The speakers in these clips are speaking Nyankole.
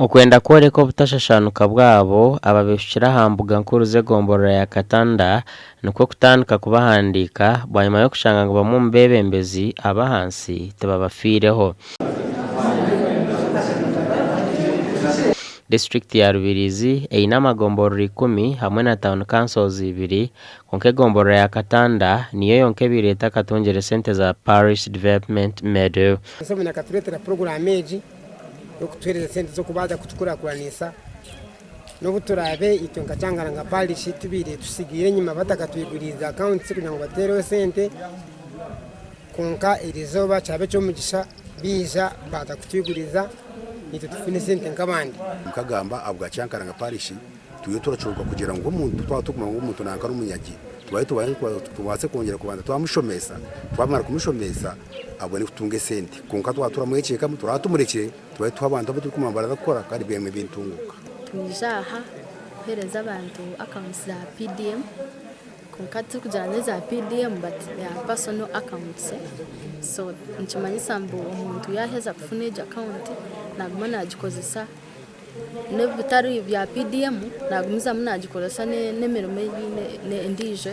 Okwenda kworeka obutashashaanuka bwabo, ababeeshukire aha mbuga nkuru z'egomborora ya Katanda nikwo kutandika kubahandiika bwanyima y'okushanga ngu bamwe omu beebembezi ab'ahansi tibabafiireho. Disiturikiti ya Rubirizi eine amagomborora ikumi hamwe na tauni kansozi ibiri kwonka egomborora ya Katanda niyo yonka ebaire etakatungire sente za Parish Development Medal. Museveni akatureetera puroguraamu egi y'okutuheereza sente z'okubaasa kutukurakuranisa. N'obu turaabe itwe nka Kyangaranga Parish tubaire tutsigaire enyima batakatwiguriize accounts kugira ngu batuteereho sente, kwonka erizooba kyaba eky'omugisha baija baaza kutwiguriza naitwe tufune sente nk'abandi. Nkagamba ahabwa Kyankaranga Parish Turiyo turacuruka kugira ngu omuntu twaba turikumanya ngu omuntu nanka n'omunyagi tubaye tubaase kwongyera kubanza twamushomesa, twamara kumushomesa abone kutunga esente. Kwonka twaba turamwekyekamu turaba tumurekire tubaye tuha abantu abu turikumanya ngu baraza kukora kandi byamwe bintunguka. Twija aha kuheereza abantu accounts za PDM kwonka titurikugira ngu n'eza PDM but they are personal accounts so nikimanyisa ngu omuntu yaaheza kufuna egyo account naaguma naagikozesa. N'ebi bitari bya PDM nagumizamu nagikoresa n'emirimo endiijo.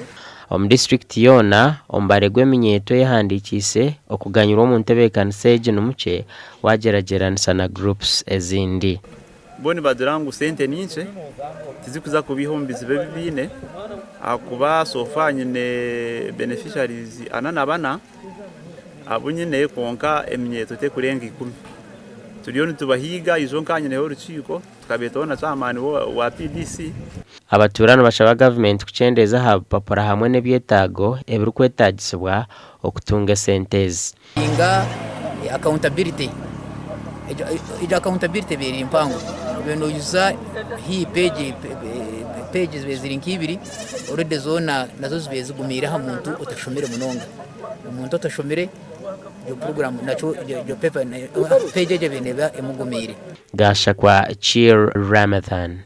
Omu disiturikiti yoona, omubare gw'eminyeeto eyehandiikiise okuganyirwa omu ntebeekanisa egi ni mukye waagyeragyeranisa na groups ezindi. Bo nibagira ngu sente ni nkye tizikuza kubaiha omu bizibu ebi baine ahakuba so far nyine beneficiaries 44 abu nyine kwonka eminyeeto terikurenga ikumi. Turiyo nitubahiga ijo nka nyineho orukiiko tukabeetaho na chairman wa PDC. Abatuura nibashaba gavumenti kukyendeeza aha bupapura hamwe n'ebyetaago ebirikwetaagisibwa okutunga esente ezi. Ninga accountability, egyo accountability ebaire eri mpango, obaire noyuza haihi page, page zibaire ziri nka ibiri already zoona nazo zibaire zigumiire aha muntu otashomire munonga, omuntu otashomire egyo puroguramu nakyo egyo paper, page egyo ebaire neeba emugumiire. Gashakwa Chill Ramadhan.